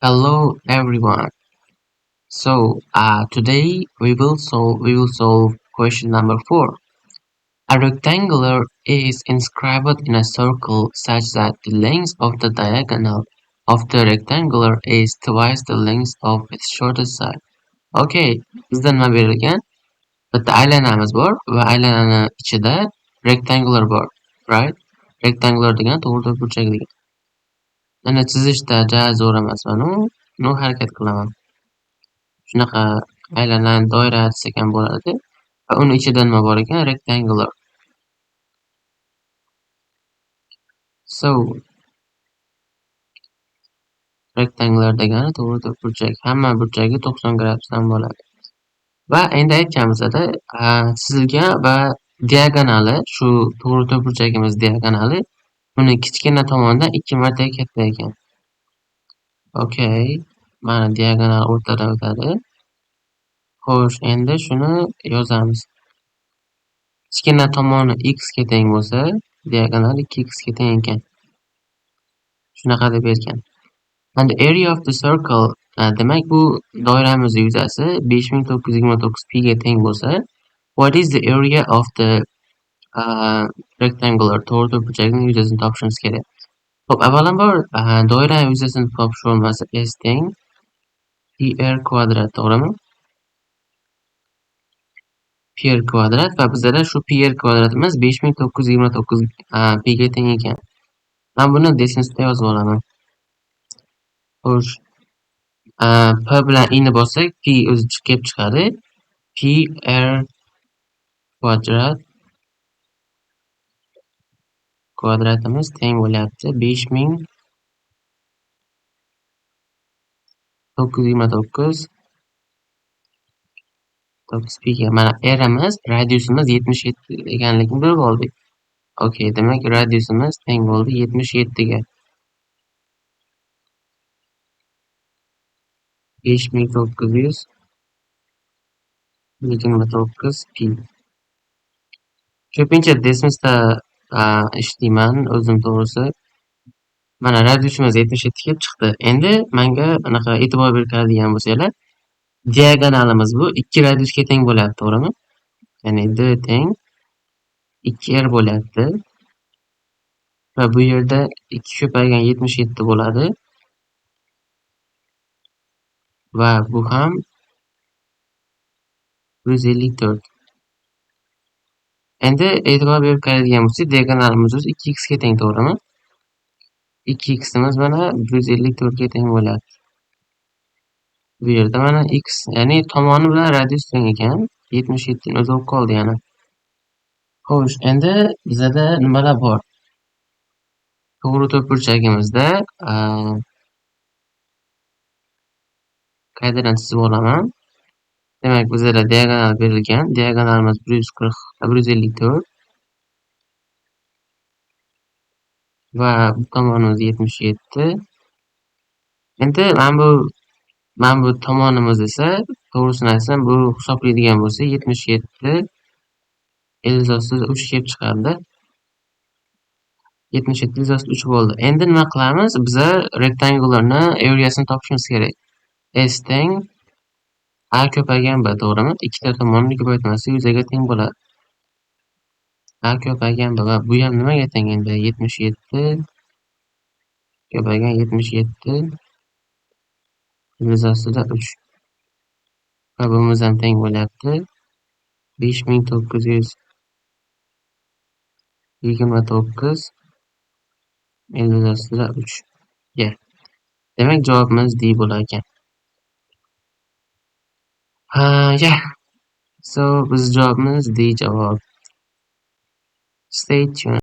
Hello everyone. So today we will solve question number 4. A rectangular is inscribed in a circle such that the length of the diagonal of the rectangular is twice the length of its shortest side. Okay, bizda nima berilgan? Bitta aylanamiz bor va aylanani ichida rectangular bor, right? Rectangular degani to'g'ri to'rtburchak degan. Mana chizishda ja zo'r emasman u, но harakat qilaman. Shunaqa aylana doira desak ham bo'ladi. Va uni ichida nima bor ekan? Rectangular. So rectangular degani to'g'ri to'rtburchak. Hamma burchagi 90 gradusdan bo'ladi. Va endi aytganimizda chizilgan va diagonali, shu to'g'ri to'rtburchagimiz diagonali uni kichkina tomondan 2 marta katta ekan. Okay, mana diagonal o'rtadan o'tadi. Xo'sh, endi shuni yozamiz. Kichkina tomoni x ga teng bo'lsa, diagonal 2x ga teng ekan. Shunaqa deb bergan. And the area of the circle, demak bu doiramiz yuzasi 5929 pi ga teng bo'lsa, what is the area of the rectangular, to'g'ri to'rtburchakning yuzasini topishimiz kerak. Xo'p, avvalambor doira yuzasini topish formulasi S teng pi r kvadrat, to'g'rimi? Pi r kvadrat va bizada shu pi r kvadratimiz 5929 pi ga teng ekan. Men buni desmosda yozib olaman. Xo'sh, P bilan i ni bossak, pi o'zi kelib chiqadi. Pi r kvadrat kvadratimiz teng bo'lyapti 5929 9 pi ga. Mana rimiz, radiusimiz 77 ekanligini bilib oldik. Okay, demak radiusimiz teng bo'ldi 77 ga. 5929 pi. Ko'pincha desmosda ishlayman o'zim to'g'risi. Mana radiusimiz 77 kelib chiqdi. Endi menga anaqa e'tibor beradigan bo'lsanglar, diagonalimiz bu 2 radiusga teng bo'lyapti, to'g'rimi? Ya'ni d teng 2r bo'lyapti. Va bu yerda 2 ko'paygan 77 bo'ladi. Va bu ham 154. Endi e'tibor berib qaraydigan bo'lsak, diagonalimiz o'zi 2x ga teng, to'g'rimi? 2x'imiz mana 154 ga teng bo'lyapti. Bu yerda mana x, ya'ni tomoni bilan radius teng ekan. 77 ni o'zi bo'lib qoldi yana. Xo'sh, endi bizada nimalar bor? To'g'ri to'rtburchagimizda qaytadan chizib olaman. Demak, bizada diagonal berilgan. Diagonalimiz 154 va bu tomonimiz 77. Endi mana bu tomonimiz esa, to'g'risini aytsam, bu hisoblaydigan bo'lsa 77 ildiz 3 kelib chiqadi. 77 ildiz 3 bo'ldi. Endi nima qilamiz? Biza rectangularni areasini topishimiz kerak. S teng A ko'paygan B, to'g'rimi? Ikkita tomonni ko'paytmasi yuzaga teng bo'ladi. A ko'paygan B va bu ham nimaga teng endi? 77 ko'paygan 77 ildiz ostida 3. Va bunimiz ham teng bo'lyapti 5929 ildiz ostida 3 ga. Demak, javobimiz D bo'lar ekan. Yeah. So biz javobimiz D javob. Stay tuned.